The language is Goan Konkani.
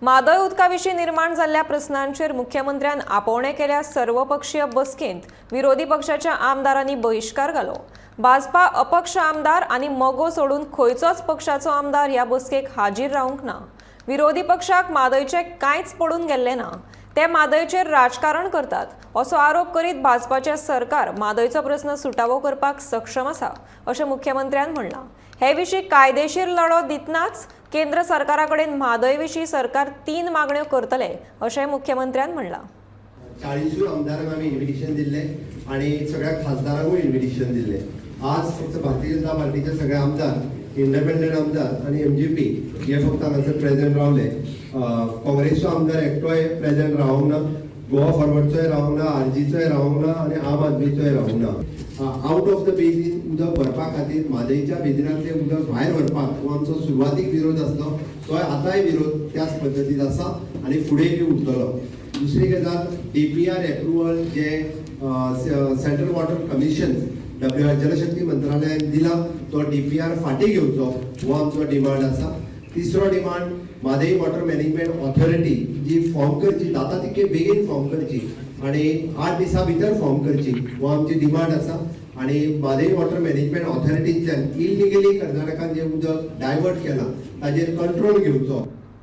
म्हादय उदका विशीं निर्माण जाल्ल्या प्रस्नांचेर मुख्यमंत्र्यान आपोवणें केल्या सर्वपक्षीय बसकेंत विरोधी पक्षाच्या आमदारांनी बहिश्कार घालो. भाजपा अपक्ष आमदार आनी मगो सोडून खंयचोच पक्षाचो आमदार ह्या बसकेक हाजीर रावंक ना. विरोधी पक्षाक म्हादयचें कांयच पडून गेल्लें ना, ते म्हादयचेर राजकारण करतात असो आरोप करीत भाजपाचें सरकार म्हादयचो प्रस्न सुटावो करपाक सक्षम आसा अशें मुख्यमंत्र्यान म्हणलां. हे विशीं कायदेशीर लढो दितनाच केंद्र सरकारा कडेन म्हादय विशीं सरकार 3 मागण्यो करतले अशें मुख्यमंत्र्यान म्हणलां. 40 आमदारांक आमी इन्व्हिटेशन दिल्लें आनी सगळ्या खासदारांकूय इन्व्हिटेशन दिल्लें. आज फक्त भारतीय जनता पार्टीचे सगळे आमदार, इंडिपेंडंट आमदार आनी एमजीपी हे फक्त हांगासर प्रेझेंट रावले. काँग्रेसचो आमदार एकटोय प्रेझेंट रावंक ना, गोवा फॉरवर्डचोय रावंक ना, आरजीचोय रावंक ना आनी आम आदमीचोय रावंक ना. आउट ऑफ the basin उदक भरपा खातीर, म्हादयच्या बेजिनांतलें उदक भायर व्हरपाक हो आमचो सुरवातीक विरोध आसलो, तोय आतांय विरोध त्याच पद्दतीन आसा आनी फुडें बी उरतलो. दुसरी गजाल, डीपीआर एप्रुवल जे सेंट्रल वॉटर कमिशन डब्ल्यू जलशक्ती मंत्रालयान दिला तो डीपीआर फाटीं घेवचो हो आमचो डिमांड आसा. तिसरो demand, Mhadei water management authority जी फॉर्म करची, जाता तितके बेगीन फॉर्म करची आनी 8 दिसां भितर फॉर्म करची हो आमची डिमांड आसा. आनी म्हादय वॉटर मॅनेजमेंट ऑथॉरिटींतल्यान इलिगली कर्नाटकान जें उदक डायवर्ट केलां ताजेर कंट्रोल घेवचो.